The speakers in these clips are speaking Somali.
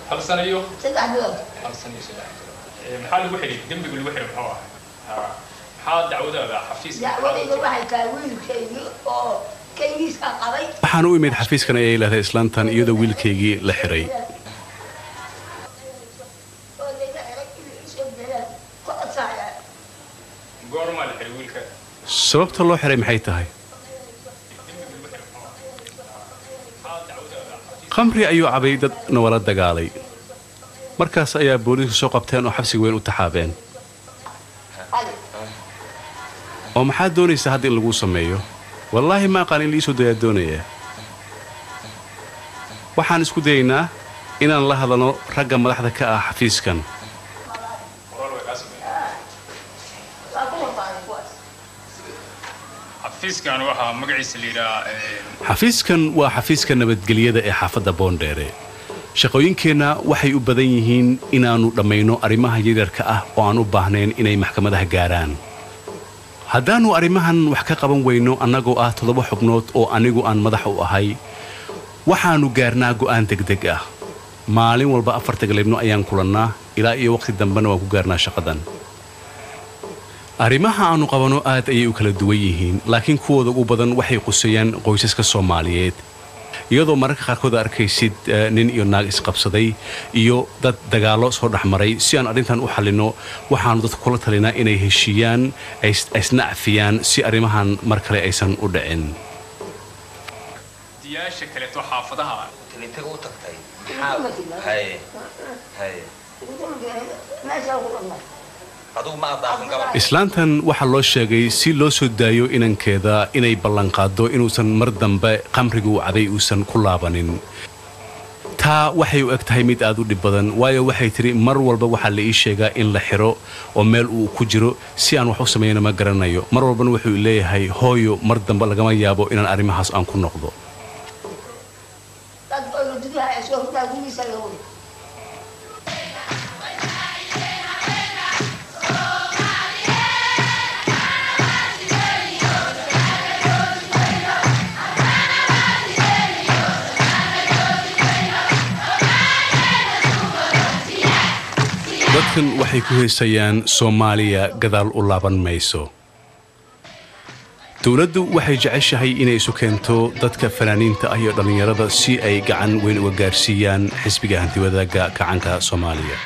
Hal sano iyo 3 bilood. Hal sano iyo 3 bilood. Maxaa lagu xidhay? Dembiga lagu xidhay muxuu ahaa? Maxaa dacwadaada xafiiska? Dacwadayda waxay tahay wiilkaygii oo kaygiiska qabay. Waxaan u imid xafiiskan, ayay leedahay islaantan, iyadoo wiilkaygii la xiray. Oo layga xiray, inuu isoo belaan ku codsaya. Goormaa la xiray wiilka? Sababta loo xiray maxay tahay? Khamri ayuu cabay, dadna wala dagaalay. Markaas ayaa booliisku soo qabteen oo xabsiga weyn u taxaabeen. Cali. Oo maxaad doonaysaa hadda in laguu sameeyo? Wallaahi ma aqaan, in liisoo dayaa doonaya. Waxaan isku dayaynaa inaan la hadalno ragga madaxda ka ah xafiiskan. Qoraal way kaa sameeyeen? Waa ku wafaaday kuwaas. Xafiiskan waxaa magaciisa la yidhaha Xafiiskan waa xafiiska nabadgelyada ee xaafadda Boondheere. Shaqooyinkeenna waxay u badan yihiin inaannu dhammayno arrimaha yaryarka ah oo aan u baahnayn inay maxkamadaha gaaraan. Haddaannu arrimahan wax ka qaban weyno annagoo ah toddoba xubnood oo anigu aan madax u ahay, waxaannu gaarnaa go'aan degdeg ah. Maalin walba 4-ta galabnimo ayaan kulannaa, ilaa iyo waqti dambena waan ku gaarnaa shaqadan. Arrimaha aannu qabanno aad ayay u kala duwan yihiin, laakiin kuwooda ugu badan waxay quseeyaan qoysaska Soomaaliyeed, iyadoo mararka qaarkood arkaysid nin iyo naag isqabsaday iyo dad dagaallo soo dhexmaray. Si aan arrintan u xallinno, waxaannu dadka kula talinaa inay heshiiyaan, isna cafiyaan, si arrimahan mar kale aysan u dhicin. Diyaasha kaleeto xaafadaha. Intay u tagtay maxaa? Haye, haye. Meesha ku dhamay. Adigu ma aad dhaafin gabar. Islaantan waxaa loo sheegay si loo soo daayo inankeeda inay ballanqaado inuusan mar dambe qamrigu uu cabay uusan ku laabanin. Taa waxay u eg tahay mid aad u dhib badan, waayo waxay tidhi mar walba waxaa la ii sheegaa in la xiro oo meel uu ku jiro. Si aan wax u sameeyana ma garanayo. Mar walbana wuxuu leeyahay hooyo, mar dambe lagama yaabo inaan arrimahaas aan ku noqdo. Dad oo duduha soo hurdaa gurigiisa laga wado. Dadkan waxay ku heesayaan "Soomaaliya gadaal u laaban mayso". Dowladdu waxay jeceshahay inay isu keento dadka fanaaniinta ah iyo dhallinyarada si ay gacan weyn uga gaarsiiyaan xisbiga Hantiwadaagga Kacanka Soomaaliya.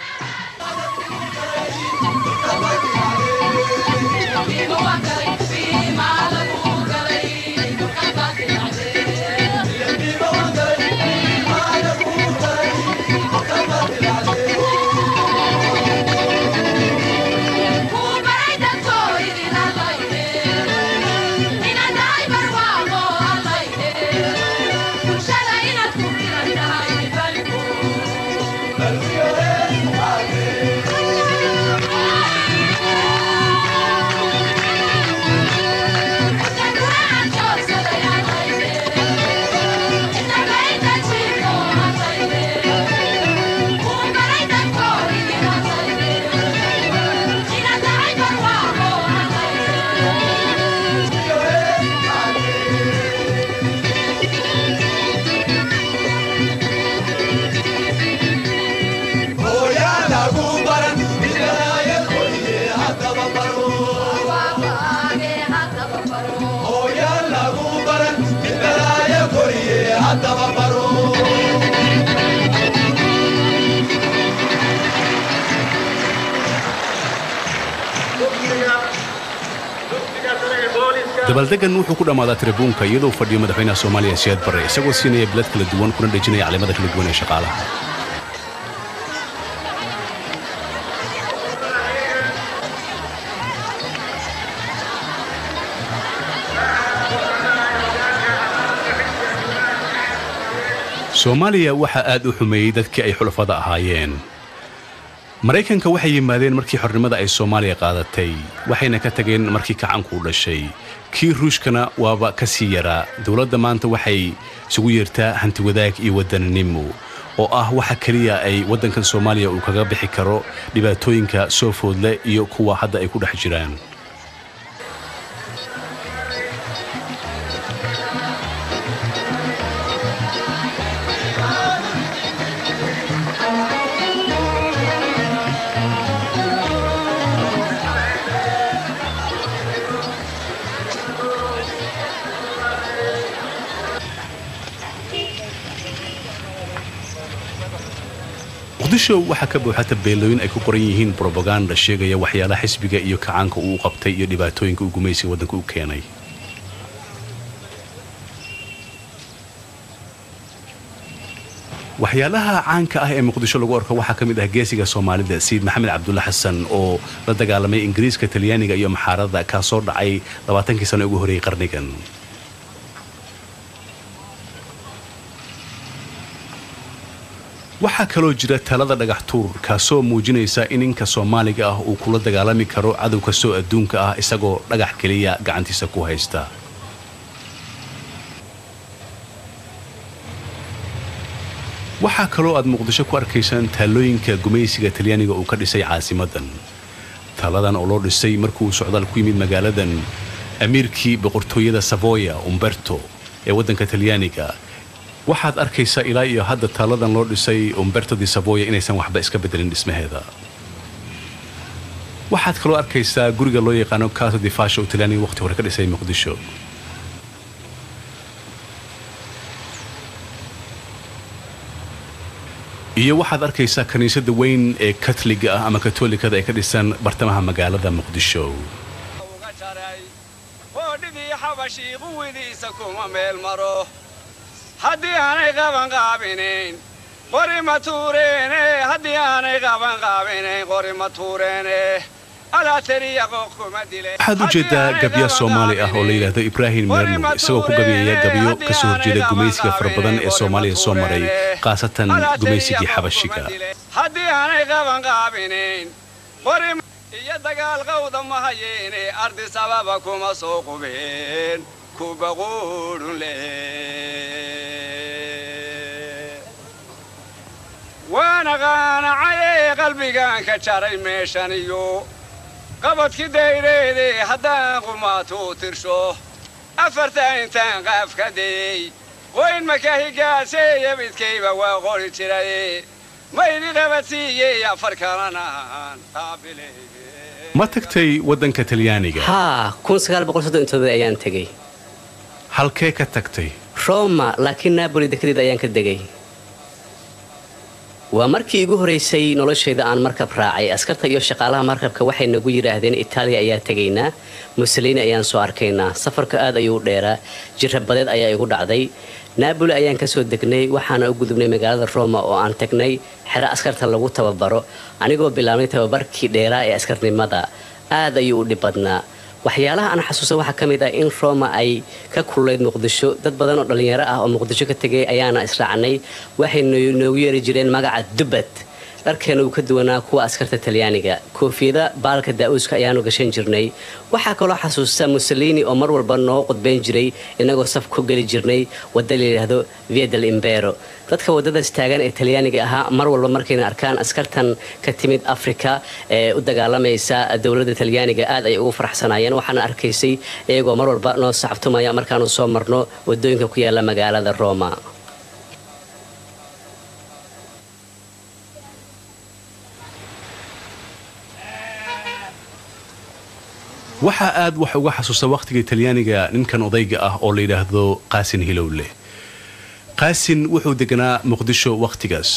Dabaaldegan wuxuu ku dhammaadaa tribuunka iyadoo fadhiyo madaxweynaha Soomaaliya Siyaad Barre, isagoo siinaya bilad kala duwan kuna dhejinaya caleemada kala duwan ee shaqaalaha. Soomaaliya waxaa aad u xumeeyey dadkii ay xulafada ahaayeen. Maraykanka waxay yimaadeen markii xornimada ay Soomaaliya qaadatay, waxayna ka tageen markii kacanku u dhashay. Kii Ruushkana waaba ka sii yaraa. Dowladda maanta waxay isugu yeertaa hantiwadaag iyo wadaninimo, oo ah waxa keliya ay waddankan Soomaaliya uu kaga bixi karo dhibaatooyinka soo foodle iyo kuwa hadda ay ku dhex jiraan. Muqdisho waxaa ka buuxa tabeelooyin ay ku qoran yihiin brobaganda sheegaya waxyaalaha xisbiga iyo kacaanka uu qabtay iyo dhibaatooyinka uu gumaysiga waddanka u keenay. Waxyaalaha caanka ah ee Muqdisho lagu arko waxaa ka mid ah geesiga Soomaalida Sayid Maxamed Cabdulla Xasan oo la dagaalamay Ingiriiska, Talyaaniga iyo Maxaarada, kaasoo dhacay 20kii sano ugu horreeyey qarnigan. Waxaa kaloo jira talada dhagax tuur, kaasoo muujinaysa in ninka Soomaaliga ah uu kula dagaalami karo cadow kastoo adduunka ah isagoo dhagax keliya gacantiisa ku haysta. Waxaa kaloo aad Muqdisho ku arkaysaan taalooyinka gumaysiga Talyaaniga uu ka dhisay caasimadan. Taaladan oo loo dhisay markuu socdaal ku yimid magaaladan amiirkii boqortooyada Savoya Umberto ee waddanka Talyaaniga. Waxaad arkaysaa ilaa iyo hadda taaladan loo dhisay Umberto di Savoya inaysan waxba iska bedelin dhismaheeda. Waxaad kaloo arkaysaa guriga loo yaqaano Casa di Fascia oo Talyaaniga waqti hore ka dhisay Muqdisho. Iyo waxaad arkaysaa kaniisadda weyn ee Katliga ah ama Katoolikada ee ka dhisan bartamaha magaalada Muqdisho. Uga jaray qoodhidii Xabashii quwidiisa kuma meel maro. Haddii aanay qaban qaabinayn qori ma tuureene, haddii aanay qaban qaabinayn qori ma tuureene, adaa tariya qooq kuma dile. Waxaad u jeedaa gabya Soomaali ah oo la yidhaahdo Ibraahim Meerno, isagoo ku gabyaya gabyo ka soo horjeeda gumaysiga fara badan ee Soomaaliya soo maray, khaasatan gumaysigii Xabashiga. Haddii aanay qaban qaabinayn qori iyo dagaal qawda ma hayeene, ardi sababa kuma soo qubeen kuba quudhun leh. Waana qaanacaye qalbigaan ka jaray meeshan iyo qabadkii dayreede. Haddaan qumaatuu tirsho afarta intaan qaaf ka dayey, qoyn makahigaaseye midkayba waa qori jiraye, maydi qabadsiiyey afar kalena aan qaabile. Ma tagtay waddanka Talyaaniga? Haa, ayaan tegey. Halkee ka tagtay? Roma, laakiin Napoli dekedeed ayaan ka degay. Waa markii igu horeysay noloshayda aan markab raacay. Askarta iyo shaqaalaha markabka waxay nagu yidhaahdeen Itaaliya ayaa tegaynaa, Mussolini ayaan soo arkaynaa. Safarka aad ayuu u dheeraa, jirabadeed ayaa igu dhacday. Napoli ayaan kasoo degnay, waxaana u gudubnay magaalada Roma oo aan tagnay xero askarta lagu tababaro. Anigoo bilaabnay tababarkii dheeraa ee askarnimada, aad ayuu u dhib badnaa. Waxyaalaha aan xasuusta waxaa ka mid ah in Roma ay ka kululayd Muqdisho. Dad badan oo dhallinyaro ah oo Muqdisho ka tegay ayaana israacnay. Waxay noogu yeeri jireen magaca Dubad. Dharkeena uu ka duwanaa kuwa askarta Talyaaniga, koofiyada baalka daa'uuska ayaanu gashan jirnay. Waxaa kaloo xasuusta Mussolini oo mar walba noo qudbayn jiray inagoo saf ku geli jirnay wadda la yidhaahdo Via del Imbero. Dadka waddadaas taagan ee Talyaaniga ahaa mar walba markayna arkaan askartan ka timid Afrika ee u dagaalamaysa dowladda Talyaaniga, aad ay ugu faraxsanaayeen. Waxaana arkaysay iyagoo mar walba noo sacabtumaya markaanu soo marno waddooyinka ku yaala magaalada Roma. Waxaa aad wax uga xasuusta wakhtiga Talyaaniga ninkan odayga ah oo la yidhaahdo Qaasin Hilowle. Qaasin wuxuu deganaa Muqdisho wakhtigaas,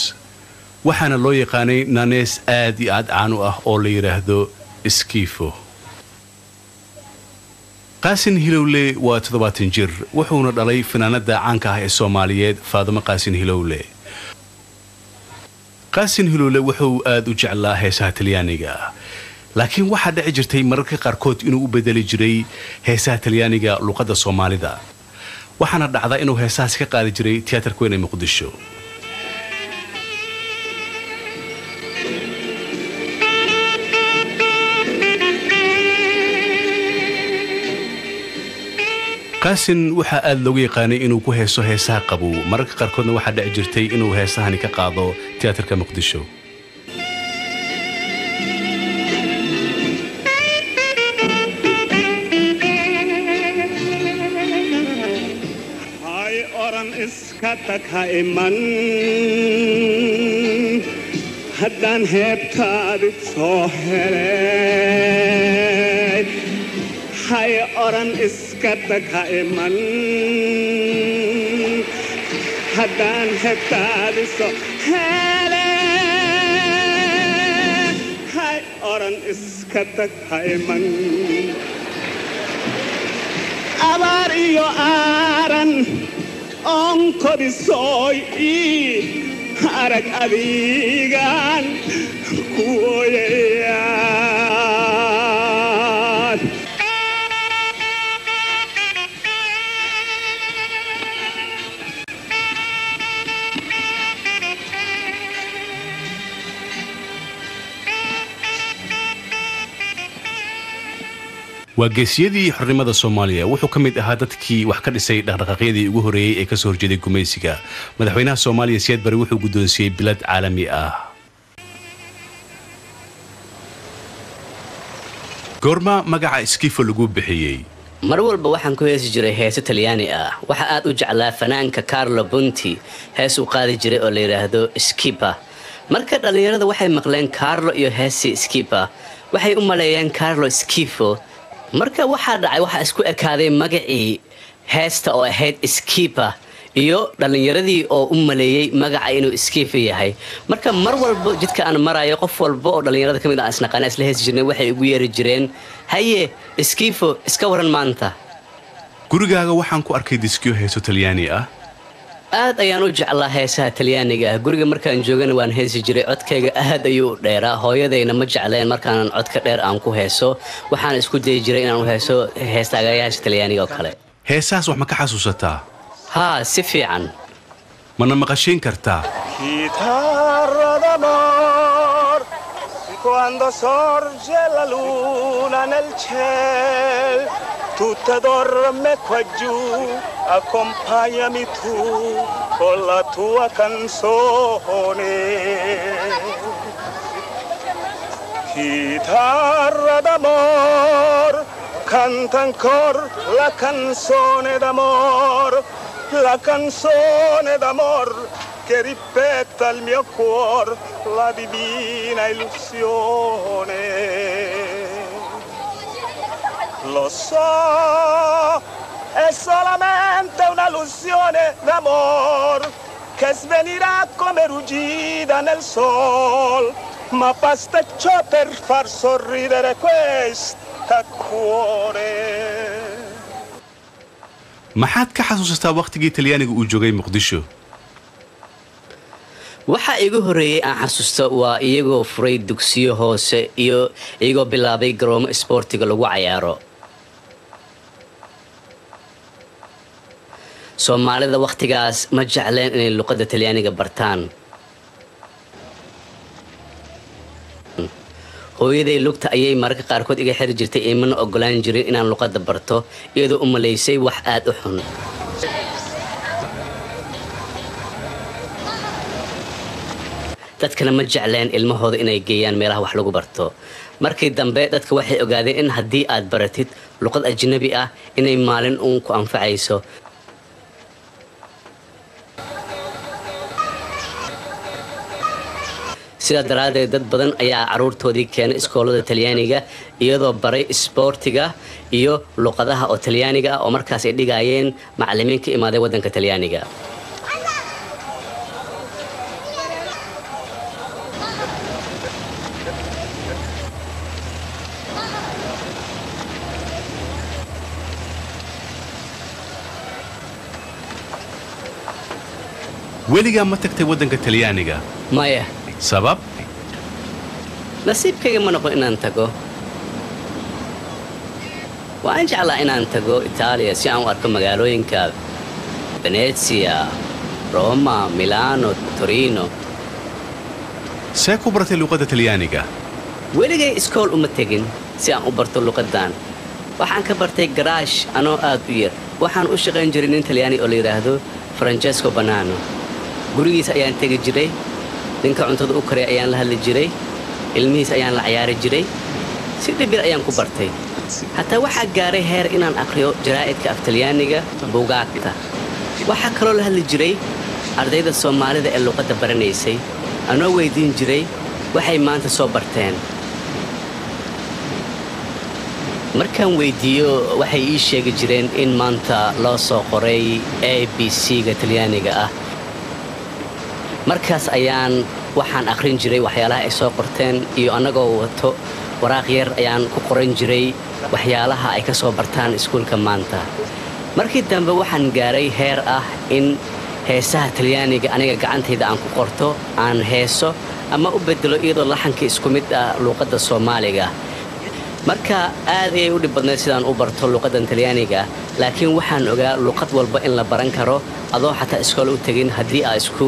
waxaana loo yaqaanay naanees aad iyo aad caan u ah oo la yidhaahdo Skiifo. Qaasin Hilowle waa 70 jir, wuxuuna dhalay fanaanada caanka ah ee Soomaaliyeed Faadimo Qaasin Hilowle. Qaasin Hilowle wuxuu aad u jeclaa heesaha Talyaaniga, laakiin waxaa dhici jirtay mararka qaarkood inuu u bedeli jiray heesaha Talyaaniga luqadda Soomaalida. Waxaana dhacda inuu heesahaasi ka qaadi jiray tiyaatarka weyn ee Muqdisho. Qaasin waxaa aad loogu yaqaanay inuu ku heeso heesaha qabow. Mararka qaarkoodna waxaa dhici jirtay inuu heesahani ka qaado tiyaatarka Muqdisho. Hay oran iska tag, ha iman haddaan heebtaadi soo helay. Hay oran iska tag, ha iman haddaan heebtaadi soo helay. Hay oran iska tag, ha iman. Abaar iyo aaran onkodisoy ii arag, adigaan ku ooyayaan. Waa geesiyadii xornimada Soomaaliya. Wuxuu ka mid ahaa dadkii wax ka dhisay dhaqdhaqaaqyadii ugu horreeyey ee kasoo horjeeday gumaysiga. Madaxweynaha Soomaaliya Siyaad Bari wuxuu guddoonsiiyey bilad caalami ah. Goorma magaca Skifo lagu bixiyey? Mar walba waxaan ku heesi jiray heeso Talyaani ah. Waxa aad u jeclaa fanaanka Carlo Bunti hees uu qaadi jiray oo la yidhaahdo Skipa. Marka dhallinyarada waxay maqleen Carlo iyo heesi Skipa, waxay u maleeyeen Carlo Skifo. Marka waxaa dhacay, waxaa isku ekaaday magacii heesta oo ahayd Skipa iyo dhallinyaradii oo u maleeyey magaca inuu Skifa yahay. Marka mar walba jidka aan marayo, qof walba oo dhallinyarada ka mid ah isnaqaana isla heesi jirnay waxay ugu yeeri jireen, "Haye Skifo, iska waran maanta?" Gurigaaga waxaan ku arkay diskiyo heeso Talyaani ah. Aad ayaan u jeclaa heesaha Talyaaniga ah. Guriga markaan joogana waan heesi jiray. Codkayga aad ayuu u dheeraa. Hooyadayna ma jecleen markaanan codka dheer aan ku heeso. Waxaan isku dayi jiray inaan u heeso heestaagayaasha Talyaaniga oo kale. Heesahaas wax ma ka xasuusataa? Haa, si fiican. Mana maqashiin kartaa? Chitarra d'amor, quando sorge la luna nel ciel, tutta dorme qua giù, accompagnami tu con la tua canzone. Chitarra d'amor, canta ancora la canzone d'amor, la canzone d'amor che ripeta al mio cuor la divina illusione. Lo so, è solamente un'illusione d'amor che svenirà come ruggida nel sol, ma basta ciò per far sorridere questa cuore. Maxaad ka xasuusataa wakhtigii Talyaaniga uu joogay Muqdisho? Waxaa iigu horreeyey aan xasuusto waa iyagoo furay dugsiyo hoose iyo iyagoo bilaabay garoomo isboortiga lagu cayaaro. Soomaalida wakhtigaas ma jecleen inay luqadda Talyaaniga bartaan. Hooyaday lugta ayay mararka qaarkood iga xiri jirtay, imana ogolaan jirin inaan luqadda barto, iyadoo u malaysay wax aad u xun. Dadkana ma jecleen ilmahooda inay geeyaan meelaha wax lagu barto. Markii dambe dadka waxay ogaadeen in haddii aad baratid luqad ajnabi ah inay maalin uun ku anfacayso. Sidaa daraaddeed dad badan ayaa carruurtoodii keenay iskoolada Talyaaniga, iyadoo baray isboortiga iyo luqadaha oo Talyaaniga ah oo markaas ay dhigaayeen macallimiin ka imaaday waddanka Talyaaniga. Weligaa ma tagtay waddanka Talyaaniga? Maya. Sabab? Nasiibkayga ma noqon inaan tago. Waan jeclaa inaan tago Itaaliya si aan u arko magaalooyinka Venezia, Roma, Milano, Torino. See ku baratay luqadda Talyaaniga? Weligay iskool uma tegin si aan u barto luqaddan. Waxaan ka bartay garaash anoo aad u yar. Waxaan u shaqayn jiray nin Talyaani oo la yidhaahdo Francesco Banano. Gurigiis ayaan tegi jiray, ninka cuntada u karay ayaan la hadli jiray, ilmihiis ayaan la ciyaari jiray. Si dhibir ayaan ku bartay. Hataa waxaa gaaray heer inaan akhriyo jaraa'idka af Talyaaniga, buugaagta. Waxaa kaloo la hadli jiray ardayda Soomaalida ee luqadda baranaysay, anoo weydiin jiray waxay maanta soo barteen. Markaan weydiiyo, waxay ii sheegi jireen in maanta loo soo qoray A B C-ga Talyaaniga ah. Markaas ayaan waxaan akhrin jiray waxyaalaha ay soo qorteen, iyo annagoo wato waraaq yar ayaan ku qoran jiray waxyaalaha ay ka soo bartaan iskuulka maanta. Markii dambe waxaan gaaray heer ah in heesaha Talyaaniga aniga gacantayda aan ku qorto, aan heeso ama u beddelo iyadoo laxanka isku mid ah luuqadda Soomaaliga. Marka aad ayay u dhib badnayd sidaan u barto luuqaddan Talyaaniga, laakiin waxaan ogaa luuqad walba in la baran karo adoo xataa iskool u tegin, haddii aad isku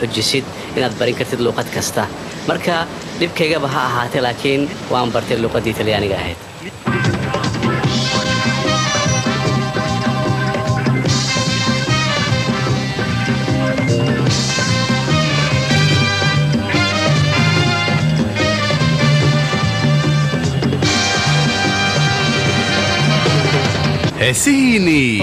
xujisid inaad barin kartid luuqad kasta. Marka dhibkaygaba ha ahaatee, laakiin waan bartay luuqaddii Talyaaniga ahayd. Heesihiinnii.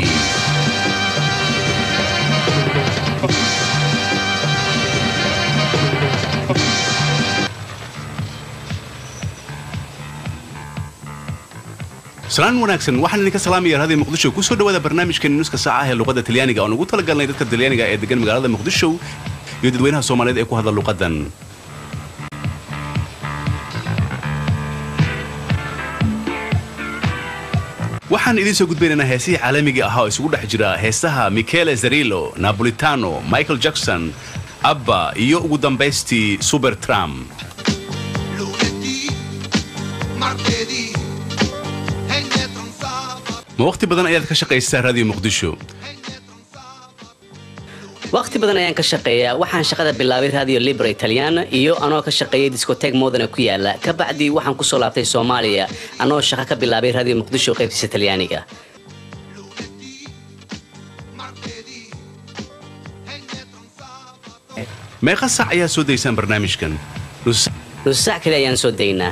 Salaan wanaagsan, waxaan idinka salaamaya Raadiyo Muqdisho. Kusoo dhawaada barnaamijkeena nuska saaca ee luqadda Talyaaniga oon ugu talagalnay dadka Talyaaniga ee degan magaalada Muqdisho iyo dadweynaha Soomaaliyeed ee ku hadla luqaddan. Waxaan idiin soo gudbaynaynaa heesihii caalamiga ahaa oo isugu dhex jira heesaha Michele Zarillo, Napolitano, Michael Jackson, ABBA iyo ugu dambaystii Supertramp. Lunedì, martedì e dietro un sabato. Ma waqti badan ayaad ka shaqaysaa Raadiyo Muqdisho? Waqti badan ayaan ka shaqeeyaa. Waxaan shaqada bilaabay Radio Libero Italiano iyo anoo ka shaqeeyay discotek Modena ku yaala. Ka bacdi waxaan kusoo laabtay Soomaaliya anoo shaqo ka bilaabay Radio Muqdisho qaybtiisa Talyaaniga. Lunedì, martedì e dietro un sabato. Meeqa saac ayaa soo daysaan barnaamijkan? Nus Nus saac kale ayaan soo daynaa.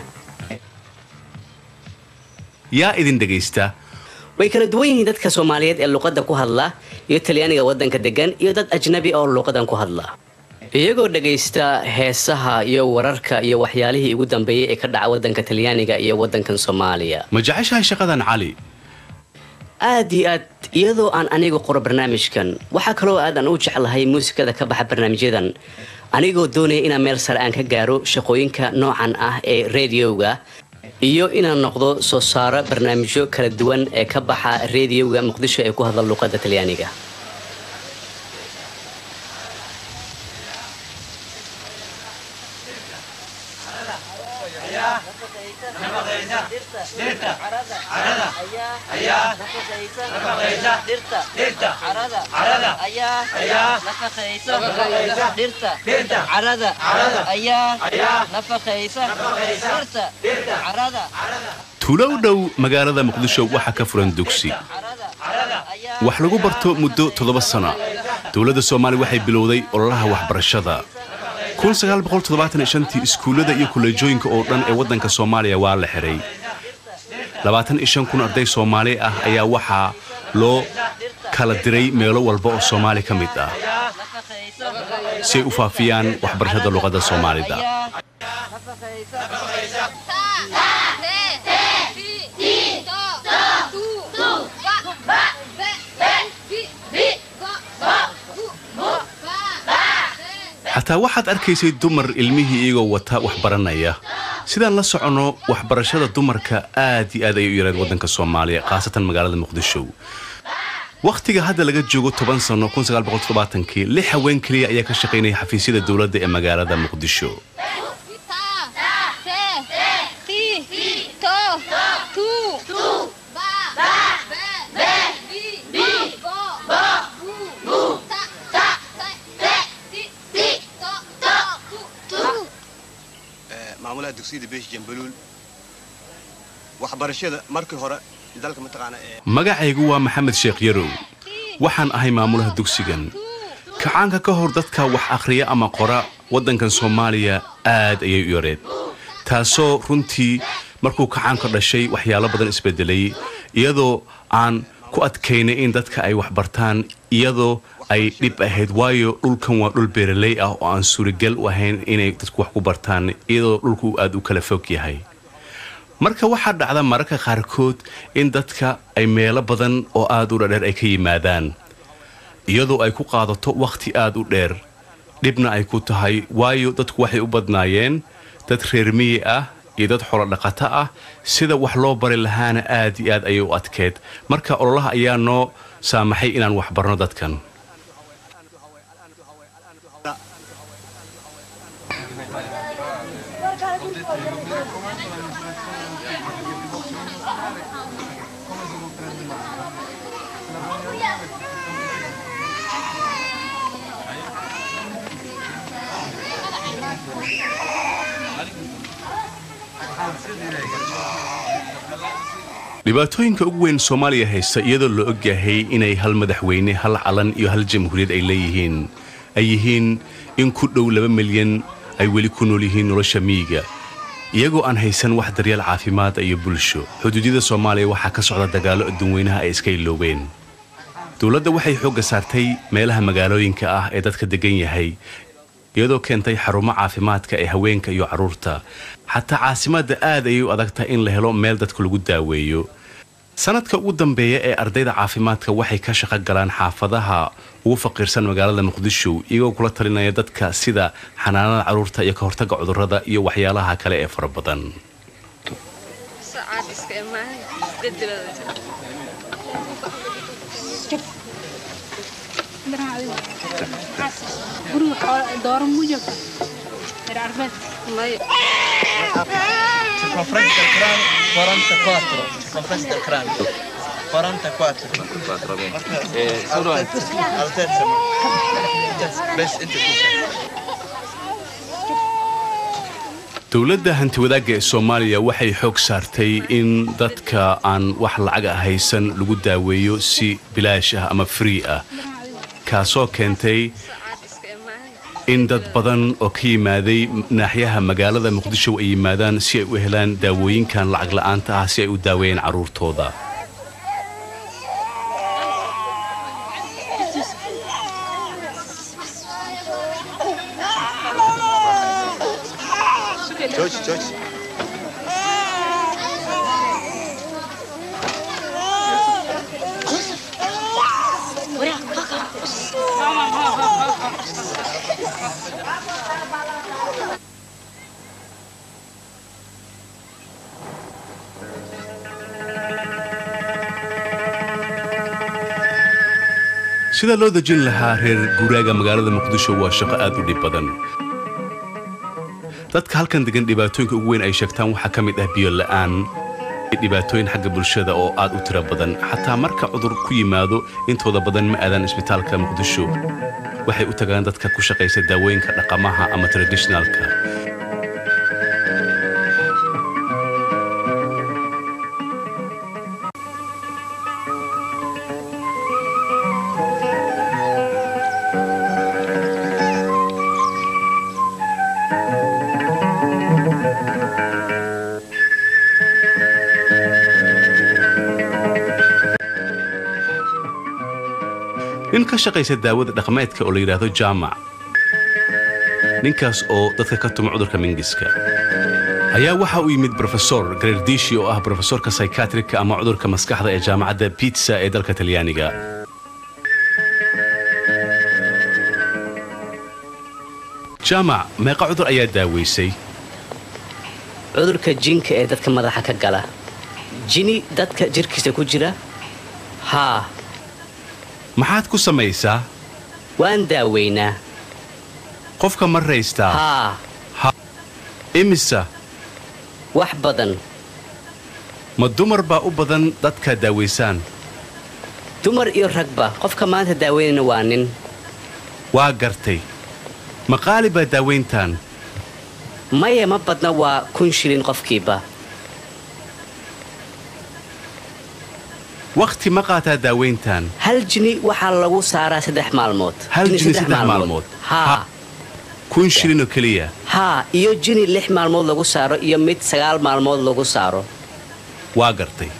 Yaa idin dhegaysta? Way kala duwan yihiin dadka Soomaaliyeed ee luqadda ku hadla iyo Talyaaniga waddanka degan iyo dad ajnabi oo luqadan ku hadla, iyagoo dhagaysta heesaha iyo wararka iyo waxyaalihii ugu dambeeyey ee ka dhaca waddanka Talyaaniga iyo waddankan Soomaaliya. Ma jeceshahay shaqadan, Cali? Aad iyo aad, iyadoo aan anigu qoro barnaamijkan, waxaa kaloo aad aan u jeclahay muusikada ka baxa barnaamijyadan, anigoo doonaya inaan meel sare aan ka gaaro shaqooyinka noocan ah ee rediyoga iyo inaan noqdo soo saaro barnaamijyo kala duwan ee ka baxa rediyoga Muqdisho ee ku hadla luuqadda Talyaaniga. Tuulo u dhow magaalada Muqdisho waxaa ka furan dugsi wax lagu barto muddo 7 sano. Dowladda Soomaaliya waxay bilowday ololaha waxbarashada tii. Iskuullada iyo kolleejooyinka oo dhan ee waddanka Soomaaliya waa la xiray. 25,000 arday Soomaali ah ayaa waxaa loo kala diray meelo walba oo Soomaali ka mid ah si ay u faafiyaan waxbarashada luqadda Soomaalida. Te, ti, to, tu, ba, be, bi, bo, bu, ba, ba. Xataa waxaad arkaysay dumar ilmihii iyagoo wata wax baranaya. Sidaan la soconno, waxbarashada dumarka aad iyo aad ayay u yareed waddanka Soomaaliya, khaasatan magaalada Muqdisho. Wakhtiga hadda laga joogo 10 sano, kii, lix haween keliya ayaa ka shaqaynaya xafiisyada dowladda ee magaalada Muqdisho. Ta, te, ti, to, tu, ba, be, bi, bo, bu, ta, te, ti, to, tu, tu. Maamulaha dugsiyada Beesha Jambaluul, waxbarashada markii hore Dalka mataqaana. Magacaygu waa Maxamed Sheekh Yarow. Waxaan ahay maamulaha dugsigan. Kacaanka ka hor, dadka wax akhriya ama qora waddankan Soomaaliya aad ayay u yareed, taasoo runtii markuu kacaanka dhashay waxyaalo badan isbedelay, iyadoo aan ku adkaynay in dadka ay wax bartaan, iyadoo ay dhib ahayd, waayo dhulkan waa dhul beeraley ah oo aan suuragal u ahayn inay dadku wax ku bartaan, iyadoo dhulku aad u kala fog yahay. Marka waxaa dhacda mararka qaarkood in dadka ay meelo badan oo aad u dhadheer ay ka yimaadaan, iyadoo ay ku qaadato wakhti aad u dheer, dhibna ay ku tahay, waayo dadku waxay u badnaayeen dad reer miyi ah iyo dad xoolo dhaqato ah. Sida wax loo bari lahaana aad iyo aad ayay u adkeed. Marka ololaha ayaa noo saamaxay inaan wax barno dadkan. Dhibaatooyinka ugu weyn Soomaaliya haysta, iyadoo la ogyahay inay hal madaxweyne, hal calan iyo hal jamhuuriyad ay leeyihiin, ay yihiin in ku dhow 2 milyan ay weli ku nool yihiin nolosha miyiga, iyagoo aan haysan wax daryeel caafimaad iyo bulsho. Xuduudyada Soomaaliya waxaa ka socda dagaallo adduunweynaha ay iska iloobeen. Dowladda waxay xoogga saartay meelaha magaalooyinka ah ee dadka degan yahay, iyadoo keentay xarumo caafimaadka ee haweenka iyo carruurta. Xataa caasimadda aad ayay u adag tahay in la helo meel dadka lagu daaweeyo. Sanadka ugu dambeeya ee ardayda caafimaadka waxay ka shaqo galaan xaafadaha ugu faqiirsan magaalada Muqdisho, iyagoo kula talinaya dadka sida xanaanada carruurta iyo ka hortagga cudurrada iyo waxyaalaha kale ee fara badan. Saacad iska imaan 8 bilood. Guriga xoolo dooro mu joogta reer Carbeed? Maya. Circonferenza del cranio 44, circonferenza del cranio 44. Solo altezza, altezza بس انت. Dowladda hantiwadaagga ee Soomaaliya waxay xoog saartay in dadka aan wax lacag ah haysan lagu daaweeyo si bilaash ah ama free ah, kaasoo keentay in dad badan oo ka yimaaday naaxyaha magaalada Muqdisho ay yimaadaan si ay u helaan daawooyinkan lacag la'aanta ah, si ay u daaweeyaan carruurtooda. Jooji, jooji. Sida loo dejin lahaa reer guuraaga magaalada Muqdisho waa shaqo aad u dhib badan. Dadka halkan degan dhibaatooyinka ugu weyn ay sheegtaan waxaa ka mid ah biyo la'aan, dhibaatooyin xagga bulshada oo aad u tiro badan. Xataa marka cudur ku yimaado, intooda badan ma aadaan isbitaalka Muqdisho. Waxay u tagaan dadka ku shaqaysa daawooyinka dhaqamaha ama traditionalka. Nin ka shaqaysa daawada dhaqameedka oo la yidhaahdo Jaamac, ninkaas oo dadka ka tuma cudurka mingiska, ayaa waxa uu yimid brofesor Grerdishi oo ah brofesorka psychiatrika ama cudurka maskaxda ee jaamacadda Pisa ee dalka Talyaaniga. Jaamac, meeqa cudur ayaa daaweysay? Cudurka jinka ee dadka madaxa ka gala, jini dadka jirkiisa ku jira, haa. Maxaad ku samaysaa? Waan daaweynaa. Qofka ma raystaa? Haa. Imisa? Wax badan. Ma dumar baa u badan dadkaa daawaysaan? Dumar iyo ragba. Qofka maanta daaweynayna waa nin. Waa gartay. Ma qaali baa daawayntan? Maya, ma badna, waa 1000 shilin qofkiiba. Wakhti ma qaataa daaweyntan? Hal jini waxaa lagu saaraa 3 maalmood. Hal jini 3 maalmood? Haa. 1000 shilin oo keliya? Haa, iyo jini 6 maalmood lagu saaro iyo mid 9 maalmood lagu saaro. Waa gartay.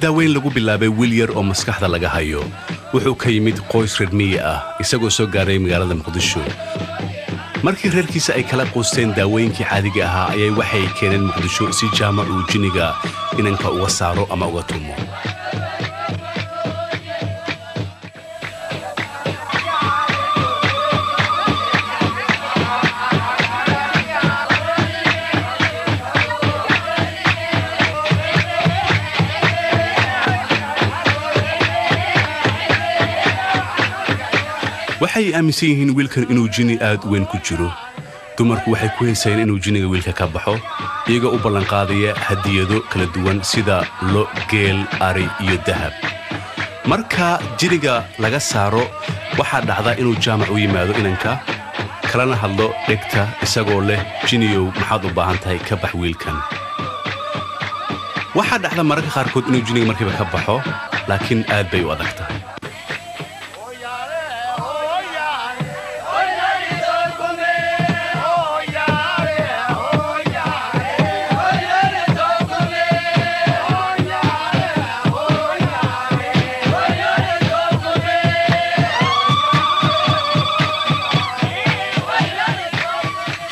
Daaweyn lagu bilaabay wiil yar oo maskaxda laga hayo. Wuxuu ka yimid qoys reer miyi ah isagoo soo gaaray magaalada Muqdisho. Markii reerkiisa ay kala quusteen daawooyinkii caadiga ahaa ayay waxay keeneen Muqdisho si Jaamac uu jiniga inanka uga saaro ama uga tumo. Waxay aaminsan yihiin wiilkan inuu jini aad u weyn ku jiro. Dumarku waxay ku heesayeen inuu jiniga wiilka ka baxo, iyagoo u ballanqaadaya hadiyado kala duwan sida lo, geel, ari iyo dahab. Marka jiniga laga saaro, waxaa dhacda inuu Jaamac u yimaado inanka, kalana hadlo dhegta isagoo leh jiniyow maxaad u baahan tahay, ka bax wiilkan. Waxaa dhacda mararka qaarkood inuu jiniga markiiba ka baxo, laakiin aad bay u adag tahay.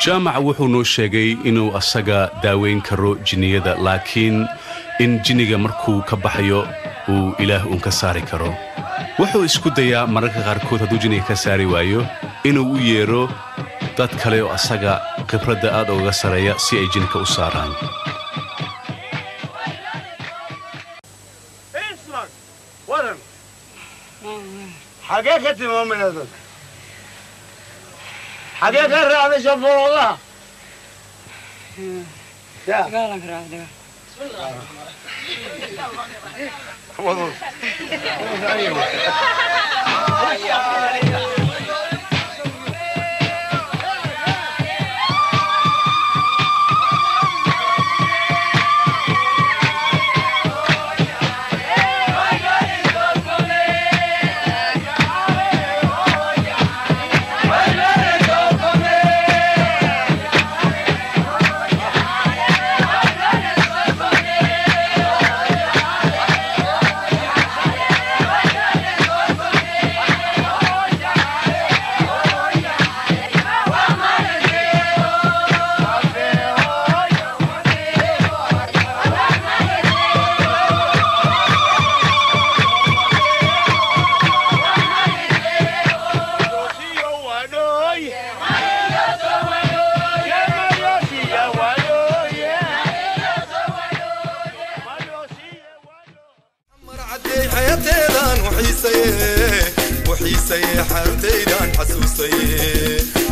Jaamac wuxuu noo sheegay inuu asaga daaweyn karo jinniyada, laakiin in jinniga markuu ka baxayo uu Ilaah uun ka saari karo. Wuxuu isku dayaa mararka qaarkood hadduu jinniga ka saari waayo inuu u yeero dad kale oo asaga khibradda aad ugaga sareeya si ay jinka u saaraan. Xagee ka timaaminadad? Xagee ka raacday shafooladaha?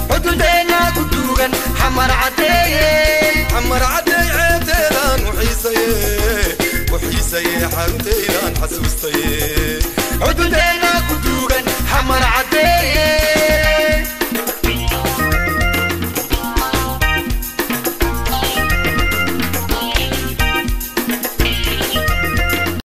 Xudunteena ku duugan Xamar Cadeeye, Xamar Cadeey ceebteedaan u xiisaye, u xiisaye xarunteydaan xasuustaye. Xudunteena